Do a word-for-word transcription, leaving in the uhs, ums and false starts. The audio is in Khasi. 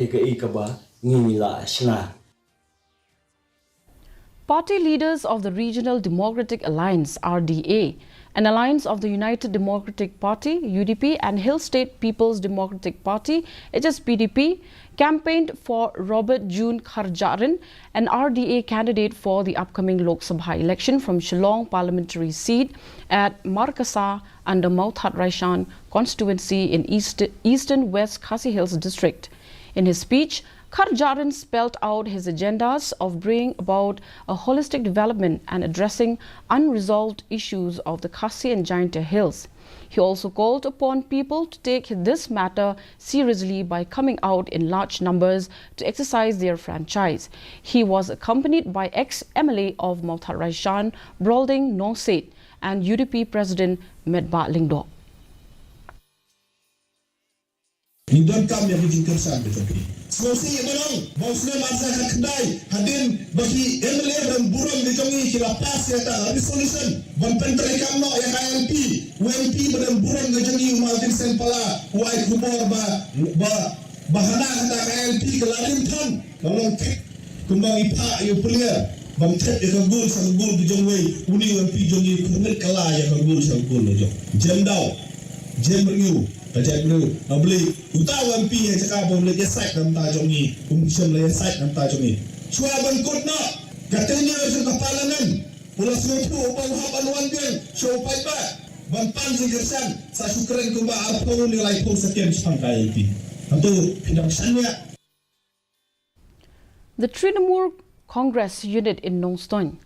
Ïa kaei kaba ngi la shna. Party leaders of the Regional Democratic Alliance, R D A, an alliance of the United Democratic Party, U D P, and Hill State People's Democratic Party, H S P D P, campaigned for Robert June Kharjahrin, an R D A candidate for the upcoming Lok Sabha election from Shillong parliamentary seat at Markasa under Mawthadraishan constituency in East, Eastern West Khasi Hills district. In his speech, Kharjahrin spelled out his agendas of bringing about a holistic development and addressing unresolved issues of the Khasi and Jaintia Hills. He also called upon people to take this matter seriously by coming out in large numbers to exercise their franchise. He was accompanied by ex-M L A of Mawthadraishan, Brolding Nongsiej, and U D P President Metbah Lyngdoh. Ngi donkam ïa ka jingkyrshan ka jong phi. Sngewsih ïa ka long ba u snem ar hajar khatkhyndai hadien ba ki M L A ba don burom ka jong ngi ki la pass ïa ka resolution ban pyntreikam noh ïa ka I L P. U M P ba don burom ka jong ngi u Martin Sempala u ai khubor ba ba ba hana hana ka I L P ka la rim than. Ka long thik kumba ngi phah ïa u pynïar ban thep ïa ka gul sha ka gul ka jong wei. Une u M P jong ngi u khyrnit kylla ïa ka gul sha ka gul ka jong. Jem daw, jem rngiew, ka jaitbynriew. Nga believe uta u M P ha jaka ba u leit ïasaid na bynta jong ngi, um shym la ïasaid na bynta jong ngi. Shuwa ban kut noh ka tenure jong ka parliament, u la sngewthuh ba u hap ban wan biang sha u paidbah ban pan jingkyrshan. Sa shu kren kumba arphew ne laiphew second shaphang ka I L P. Hato phi dang shaniah? The Trinamool Congress unit in Nongstoiñ